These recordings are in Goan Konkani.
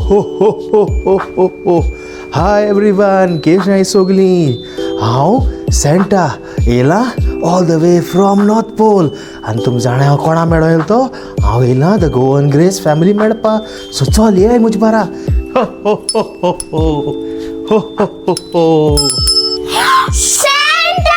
हो हो हो हो हो हो. हाय एवरीवन, केश सोगली. हांव सँटा येयला all the way from North Pole. आनी तुमी जाणा हांव कोणा मेळो येयलो तो? हांव येयला the Goan grace family मेळपा. सो चल येय म्हजे बारा. हो हो हो हो हो हो हो हो हो. Santa!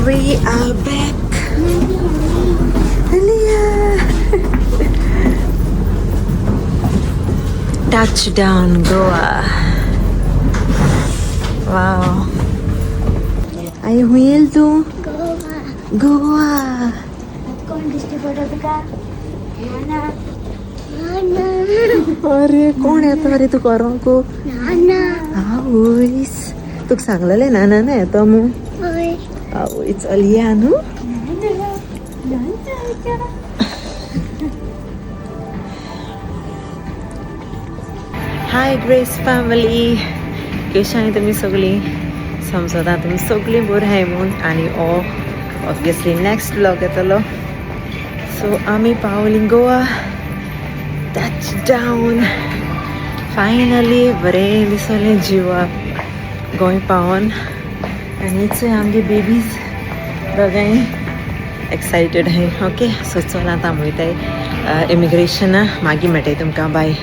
We are back. Aliyah. Touchdown Goa. Wow. Aai wheel तू? गोवा. गोवा. कोण दिसते फोटो तुका? नाना. नाना. अरे कोण येता रे तू करूंक? नाना. आवयस, तुका सांगलेलें ना ना येतो मू. होय. आवय, चल या न्हू. नाना. नाना. हाय ग्रेस फॅमिली, कशी तुमी सगळीं? समजता तुमी सगळीं बरीं आहाय म्हूण. आनी हो ऑब्वियसली नेक्स्ट ब्लॉग येतलो. सो आमी पावलीं गोवा, टच डावन फायनली. बरें दिसलें जिवाक गोंय पावोन. आनी चोय आमगे बेबीज दोगांय एक्सायटेड आहाय. ओके, सो चल आतां आमी वयताय इमिग्रेशना. मागीर मेळटाय तुमकां. बाय.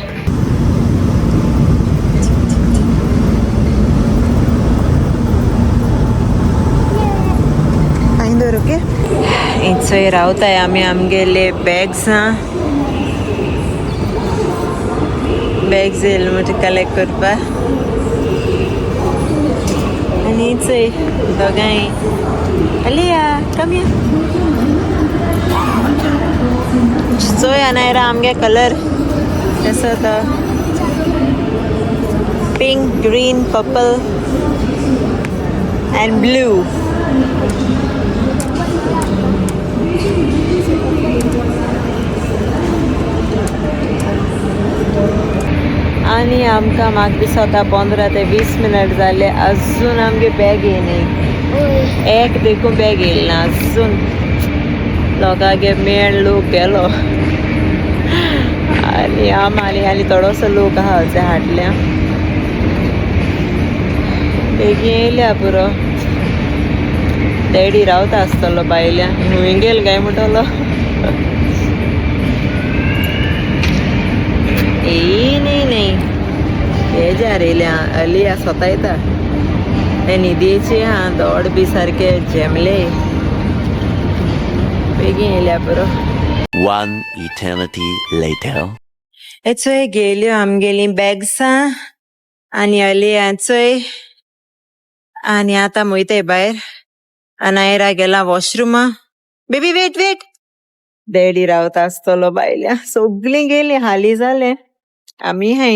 दवर. ओके, थंय रावताय आमी. आमगेले बॅग्स बॅग्स येयले म्हणजे कलेक्ट करपाक. आनी चोय दोगांय. अलिया, कम. चोय अनायरा, आमगे कलर कसो तो? Pink, green, purple and blue. आनी आमकां म्हाका दिसता 15 ते 20 मिनट जाले, अजून आमगे बॅग येयनाय. होय. एक देखून बॅग येयली ना अजून. लोकांगे मेळ लोक गेलो आनी आम आनी आनी थोडोसो लोक आहा जे हाडल्या. बेगीन येयल्या पुरो. डॅडी रावता आसतलो बायल्या, न्हूंय गेल काय म्हणटलो. येई न्ही न्ही हेज्यार येयल्या. अलिया स्वता येता ते न्हिदेची. हा दोड बी सारके जेमले. बेगीन येयल्या पुरो. One eternity later. चोय गेल्यो आमगेलीं बॅग्सां आनी अलियाचोय. आनी आतां वयताय भायर. अनायरा गेला वॉशरुमा. Baby, wait wait. डॅडी रावता आसतलो बायल्या. सगळीं गेलीं, हाली जालें. आमी हाय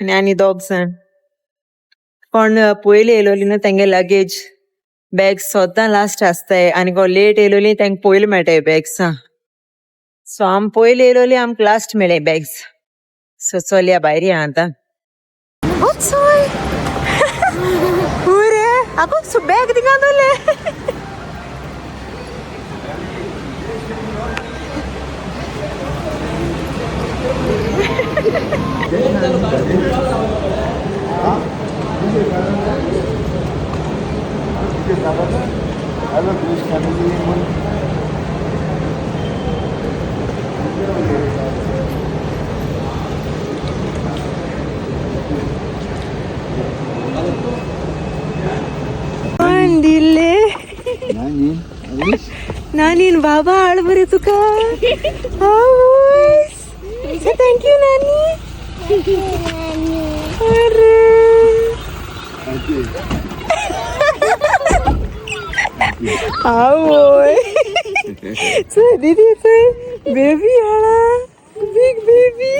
आनी आनी दोग जाण. कोण पयलीं येयलोली न्हू तेंगे लगेज बॅग सद्दां लास्ट आसताय आनी कोण लेट येयलोली तेंका पयलीं मेळटाय बॅग्सां. सो आम पयलीं येयलोली, आमकां लास्ट मेळ्ळे बॅग्स. सो चलया भायर या आतां. चोय रे, आगो बॅग थिंगा दवरले. नानीन बाबा हाड बरे तुका. आवय, thank you नानी. अरे आवय, चल दीदी, चल बेबी हाडा, बिग बेबी.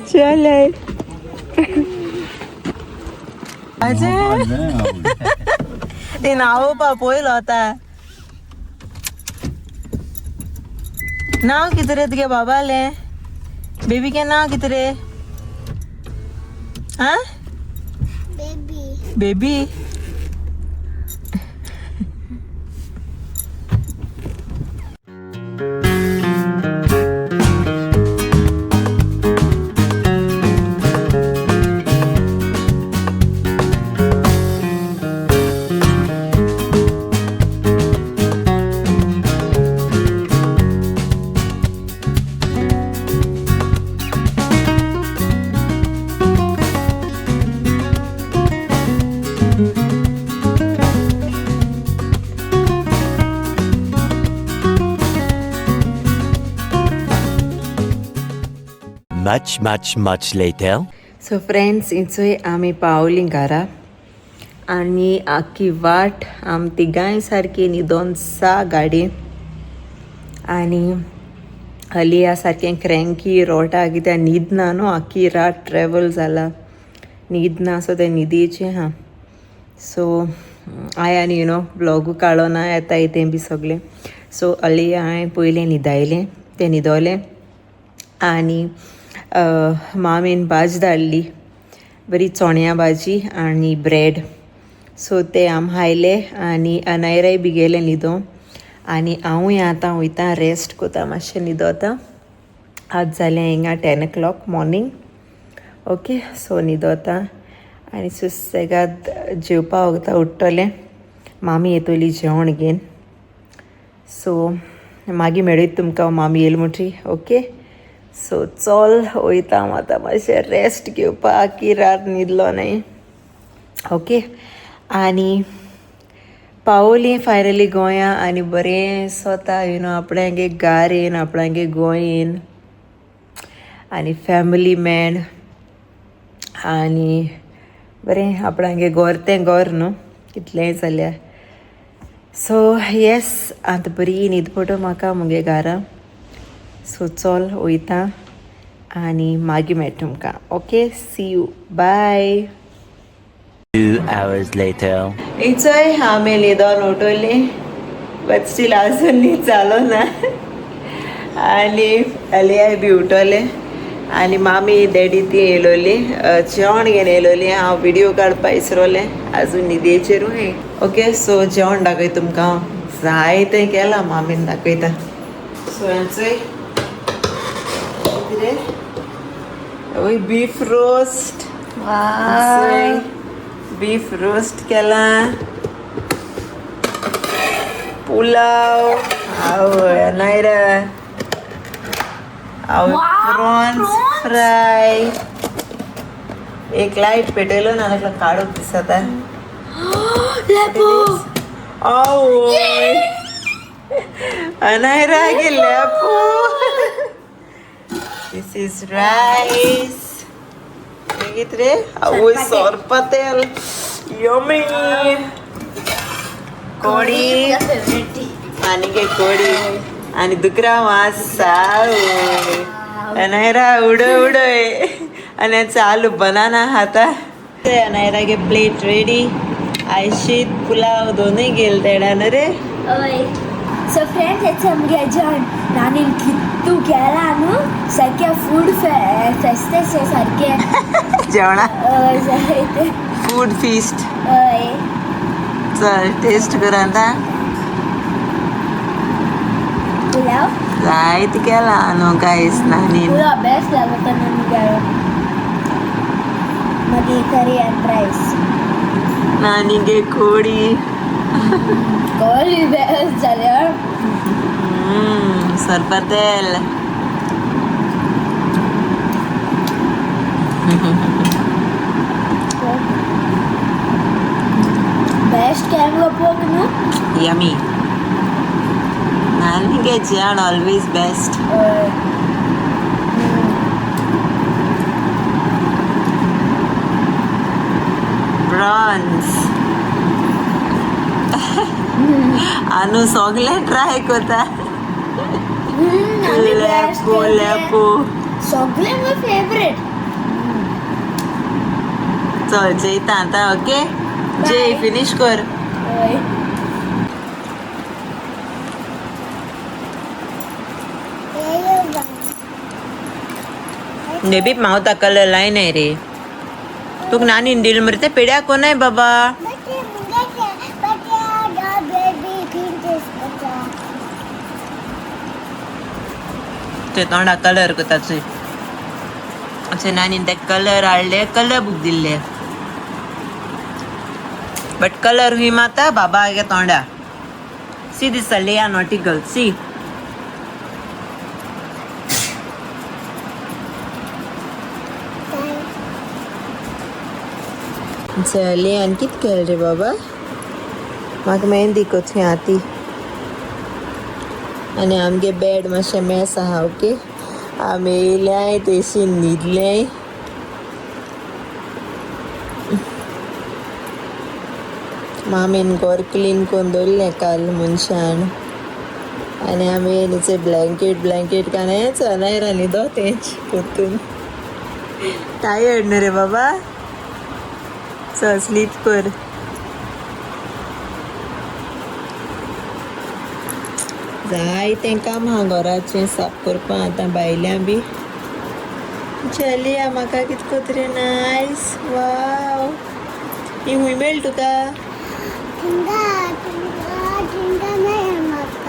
चल ते नाव पा पयलो आतां. नाव कितें रे तुगे बाबाले? बेबी के नाव कितें रे? आं, baby. Baby. Much, much, much later. So friends, इंचोय आमी पावली घरा आनी आख्खी वाट आम तिगांय सारकी न्हिदोन सा गाडी. आनी अलिया सारकें क्रँकी रोटा कित्याक न्हीद ना न्हू, आख्खी रात ट्रॅवल जाला, न्हीद ना, सो तें न्हिदेचें आहा. सो हांवें आनी you know व्लॉगू काडलो ना येता तें बी सगळें. सो अलिया हांवें पयलें न्हिदायलें, तें न्हिदोलें आनी मामीन भाजी धाडली बरी, चोण्या भाजी आनी ब्रेड. सो ते आम खायले आनी अनायराय बी गेले न्हिदों. आनी हांवूय आतां वयता रेस्ट कोता, मातशें न्हिदोता. आज जालें हिंगा 10 o'clock morning. Okay, so न्हिदोता आनी सुसेगाद जेवपा वखदां उठ्ठलें. मामी येतली जेवण घेवन. सो मागीर मेळयत तुमकां मामी येयली म्हणटरी. ओके, सो चल वयता हांव आतां मातशें रेस्ट घेवपाक, की रात न्हिदलो न्हय. ओके, आनी पावली फायनली गोंया आनी बरें दिसता you know आपणागे गार येन, आपणागे गोंय येन आनी फॅमिली मॅन आनी बरें आपणागे गोर तें गोर न्हू कितलेंय जाल्यार. सो येस, आतां बरी न्हीद पडो म्हाका मुगे घरा. सो चल वयता आनी मागीर मेळटा तुमकां. Okay, see you, bye. 2 hours later. इचोय आमी न्हिदोन उठोली, बट स्टील आजून न्हीद जालो ना. आनी अलियाय बी उठोलें आनी मामी डॅडी ती येयलोली जेवण घेवन येयलोली. हांव व्हिडियो काडपा इसरोलें, आजून न्हिदेचेरूय. ओके, सो जेवण दाखय तुमकां, जाय तें केलां मामीन, दाखयता. सो हेंचोय कितें, बीफ रोस्ट. बीफ रोस्ट केला, पुलाव, आवय नायरा, आवय प्रॉन्स फ्राय. एक लायट पेटयलो ना जाल्यार काडूंक दिसता. आवय अनायरा गे लेपो. This is rice. कितें रे? आवय सोरपातेल, यमी. कोडी आनी गे कोडी आनी दुकरा मास. आवय अनायरा उडय उडय. आनी चालू बनाना खाता. अनायरा गे प्लेट रेडी. I शीत पुलाव दोनूय गेल तेडान रे. हय. सो फ्रेंड्स, हेच आमगे जेवण नानीन कितू केला न्हू, सारकें फूड फेस्त सारकें जेवणा. हय, जायते. Food feast. हय. चल टेस्ट कर आतां. पुलाव. जायते केला न्हू गायस नानीन. पुलाव बेस्ट लागता नानी केलो. मागीर करी आनी रायस. नानी गे कोडी. कोळी बेस्ट जाल्यार. सरपतेल. बेस्ट केला. गो पोक न्हू. यमी. नानीगे जेवण ऑलवेज बेस्ट. हय. प्रॉन्स अनु सगळे ट्राय करता. आमी बेस्ट. लेपो लेपो. सगळे म्हजे फेवरेट. चल जेयता आतां. ओके, जेय, फिनीश कर. हय. बेबी, मावता कलर लायनाय रे तुका. नानीन दिल मरे ते पेड्या कोणाय बाबा. ते तोंडा कलर करता चोय. आमच्या नानीन ते कलर हाडले, कलर बूक दिल्ले, बट कलर हुई माता बाबा गे तोंडा. See this, Leah, naughty girl, see. Lian कित केलें रे बाबा? म्हाका मेहंदी कोथी आती आनी आमगे बेड मातशें मेस आहा. ओके, आमी येयल्याय तेशी न्हिदलेय. मामीन घर क्लीन करून दवरलें काल मनशान आनी आमी येयलीचे ब्लँकेट ब्लँकेट कांय चनायरा न्हिदो तेंच पोतून. टायर्ड न्हू रे बाबा? चल, स्लीप कर. जायतें काम आहा घराचें साफ करपाक आतां भायल्यां बी. चलया, म्हाका कितको तरी नायस. वाव, ही खूंय मेळ्ळी तुका?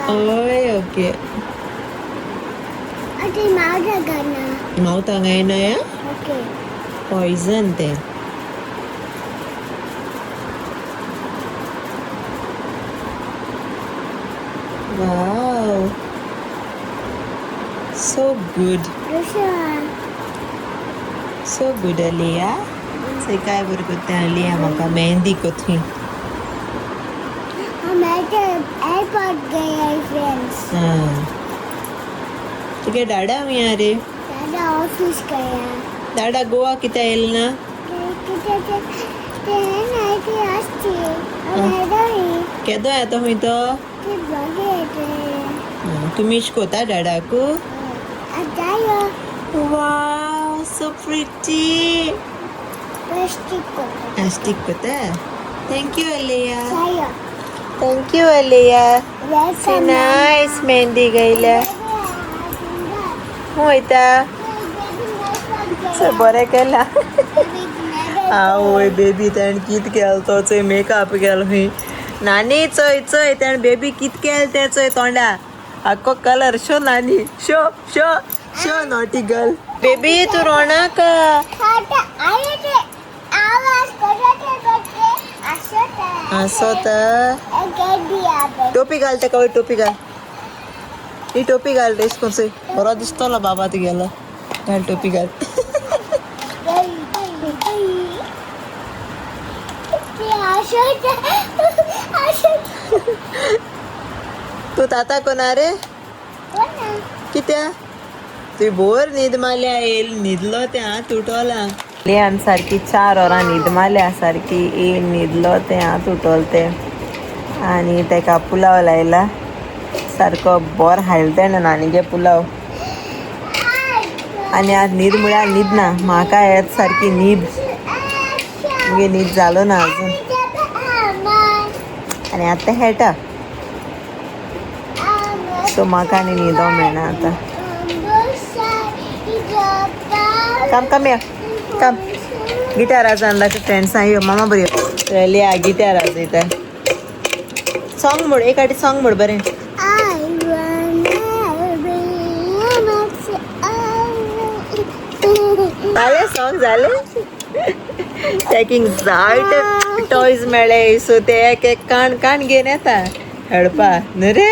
हय, ओके. मावता काय ना? पॉयझन तें. Wow, so good, so good. Aliya से काय बरं करता? अलिया म्हाका मेहंदी कोथी. एयरपोर्ट गए फ्रेंड्स. हां, तुगे डाडा हुंय रे? दादा ऑफिस गया. डाडा गोवा कित्या येयल ना? ते नाही, ते असते. केदो येता खूंय तो? तूं मिश कोता डाडाकू? Wow, so pretty. Stick कोता. Thank you Aliya. Thank you Aliya. Nice mehndi गयल्या. खूंय वयता? बरें केलां. आवय, बेबी तेणें कित केलें तो चोय. मेकअप केलो खंय नानी. चोय चोय, तेणें बेबी कित केलें तें चोय. तोंडा आख्खो कलर. शो नानी, show show show. Naughty girl baby, तूं रोणाका. आसोता. टोपी घाल तेका. वयर टोपी घाल. ही टोपी घाल रे कोण. बरो दिसतलो बाबा तुगेलो. घाल, टोपी घाल. तूं ताता कोना रे? कित्या तुवें बोर न्हीद मारल्या? येयल न्हिदलो तें आं तुटोला. आमी सारकी 4 वरां न्हीद मारल्या सारकी. येयल न्हिदलो तें आं तुटोल तें. आनी तेका पुलाव लायला सारको बोर हाडलो तेणें नानीगे पुलाव. आनी आज न्हीद म्हळ्यार न्हीद ना म्हाका येत सारकी न्हीद. मुगे न्हीद जालो ना अजून. आनी आतां खेळटा, सो म्हाका आनी न्हिदो मेळना आतां. कम कम या, कम. गिटार आणला फ्रेंड्सां. यो मामा बरी लिया गिटार वाजयता. सॉंग म्हण एक आटी, सॉंग म्हण बरें. I wanna be a जालें सॉंग जालें. पॅकिंग जायते टॉयज मेळ्ळे, सो ते एक एक काण काण घेवन येता खेळपा न्हू रे.